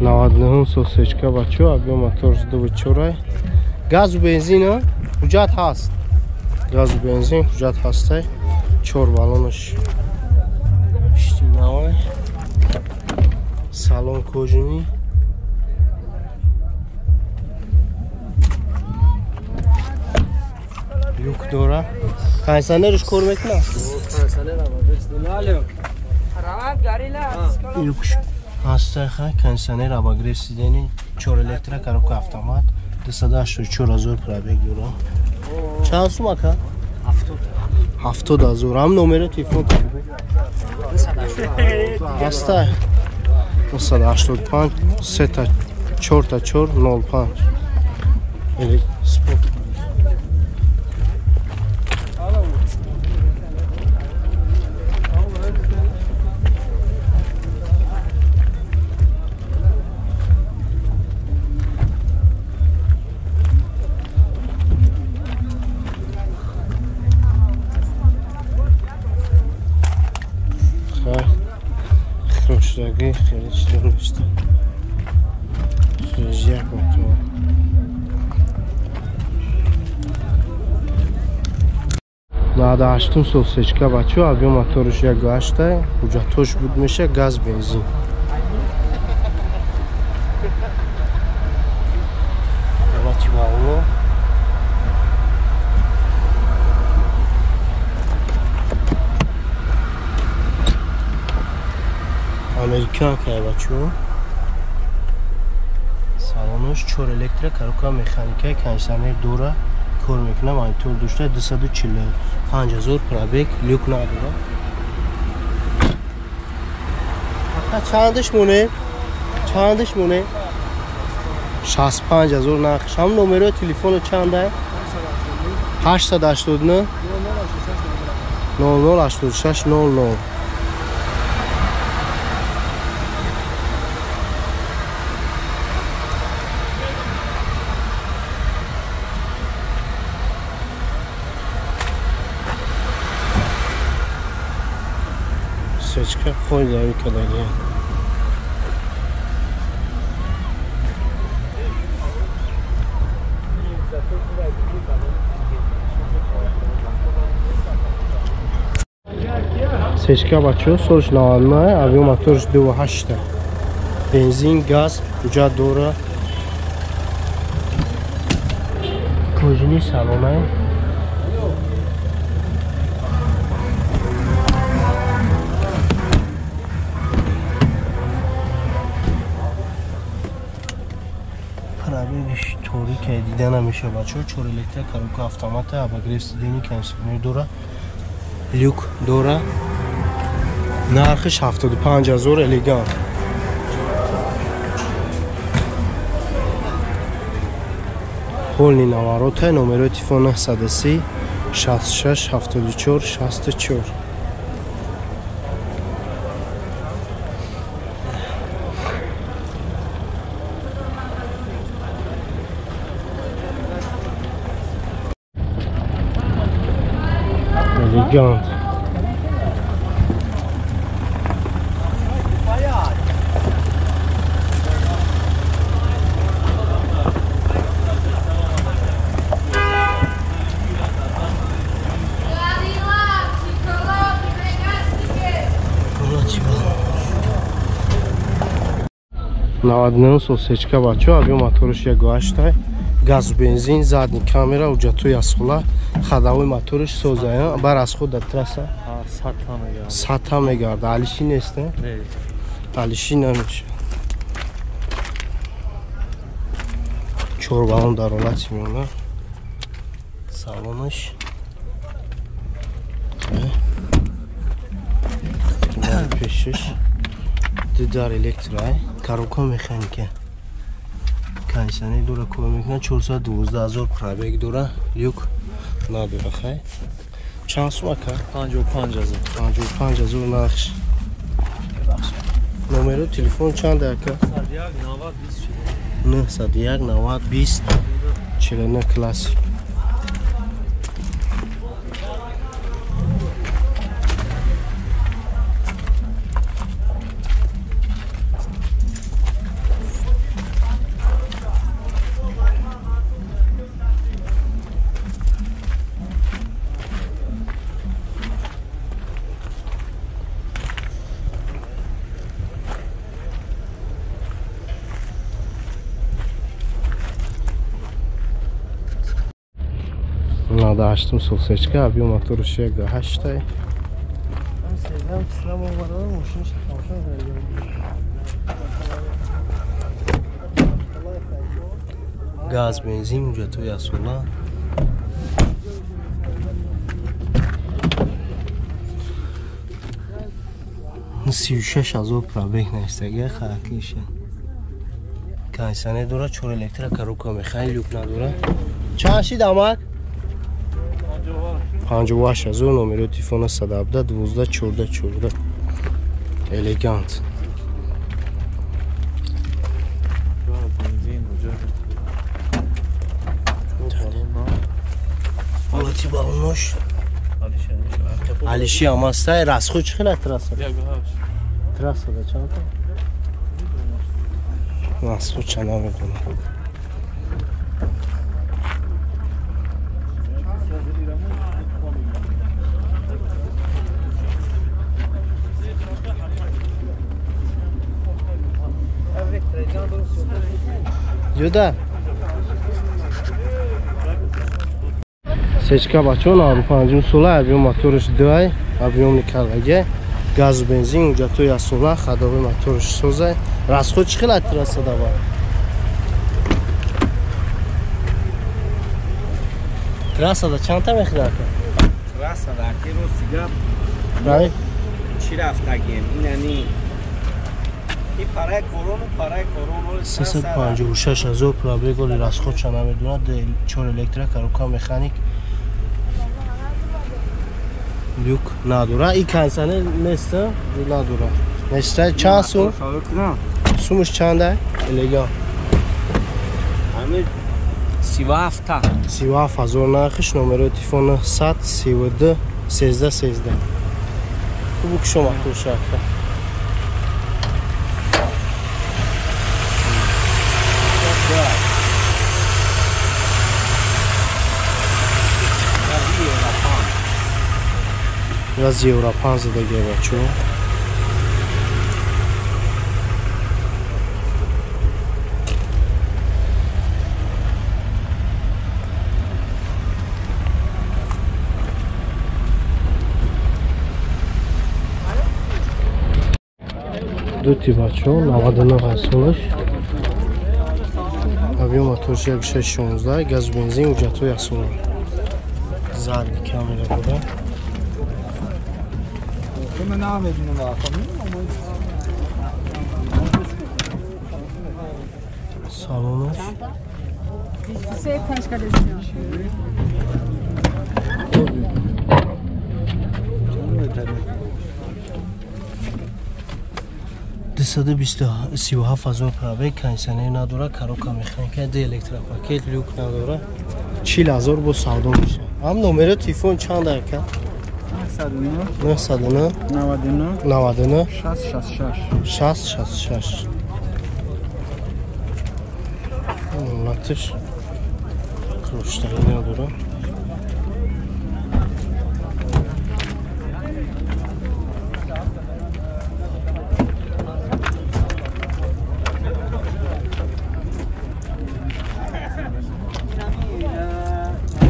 99 сол сечка бачо, объем моторш 2.4. Газу бензин ҳуҷҷат ҳаст. Газу бензин ҳуҷҷат ҳастай. 4 баллонаш пишти навай. Салон кожаный. Люк дора. Кондиционерш кор мекунад? Люкш ҳастай хай, кондиционер, обогрев сидений, 4 электро, коробка автомат, 284 ҳазор пробег дора. Чанд сум ака? 70 ҳазор. Ҳам номери телефон ҳастай. 985 3 4 4 05. Спорт. Хромшудагӣ хеле чизо нест. Як мотор. 98 сол сечка бачо, объем моторш 1.8, ҳуҷҷатҳош буд меша, газ бензин. Ҳолати балло. Американка бачо. Салонош 4 электро, коробка механика, кондиционер дора, кор мекунад, монитор дошта, 245 ҳазор пробег, люк надора. Ака чандаш моне? Чандаш моне? 65 ҳазор нархш. Ҳам номерои телефоно чанда? 889 0086 00. Сечка қойдави кадаги. Сечка бачо, солш 99, объем моторш 2.8. Бензин, газ, ҳуҷҷат дора. Кожаный салонай. Пробегиш торика дида намеша бачо, 4 электро, коробка автомата, обогрев сидений, кондиционер дора, люк дора. Нархиш 75 ҳазор, элегант. Полный наворота, номерои телефон 930 66 74 64. Элегант. 99 сол сечка бачо, объем моторш 1.8, газу бензин, задний камера, ҳуҷҷатҳои асола, ходовой моторш созая, бар аз худ дар трасса сатҳа мегарда. Алиши нест, не? Алиши намеша. 4 баллон дар ҳолати миёна. Салонаш. Пешаш. Ду дар электро, коробка механика. Кондиционер дора, кор мекунад, 412 ҳазор пробег дора, люк надора хай. Чанд сум ака? 55 ҳазор. 55 ҳазор нархш. Номеро телефон чанд ака? 901 90 20 49 классик. 98 сол сечка, объем моторш 1,8. Газ, бензин, ҳуҷҷатҳои асола. 36 000 пробег навистагия, хараклиша. Кондиционер дора, чор электро, коробка механи, люк надора. Чанд шид, амак? 58 000. Номерои телефона 117 12 14 14. Элегант. Бензин, ҳуҷҷат. Ҳолати балонош алиши ҳам ҳастай. Расход чӣ хела трасса? Трассада чанд расход ча намедонам. Ҷуда сечка, бачаҳо, 95 сола, объем моторш 2, объемни кардаге, газу бензин, ҳуҷҷатҳои асола, ходовой моторш созай. Расход чӣ хела трассада ба? Трассада чандта мехӯрад? Трассада аки, рости гап, Рай? Чӣ рафтагем, инани и параи корону, параи корону. 356 000 пробег, оли расходша намедонад. Чор электро, коробка механик, люк надора, и кондиционер нест, надора, неста. Чанд сум? Сумуш чанда, элегант? Ҳамин 37-та. 37 000 нархиш. Номерои телефон 132 13 13. Букшо мотор шакра. Раз евро 5 задаге, бачо. Дути, бачо, 99 солаш. Объем моторш 1,6 16, газ, бензин, ҳуҷҷатҳои асола. Задний камера дора. من نمیدونم. Салонаш. Се панҷ колесио. 237 000 пробег, кондиционер надора, коробка механика, д электропакет, люк надора. 40 000 бо савдо мешавад. Ҳам номеро телефон чанд, ака? 909 909 99 99 666. 666. Ҳолатиш кроштагӣ надора.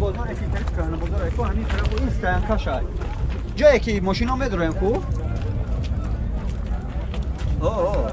بازار فیلتر کنه، بازار کو همین طرف این استنکاش جایی که ماشینا میدرویم کو. او او.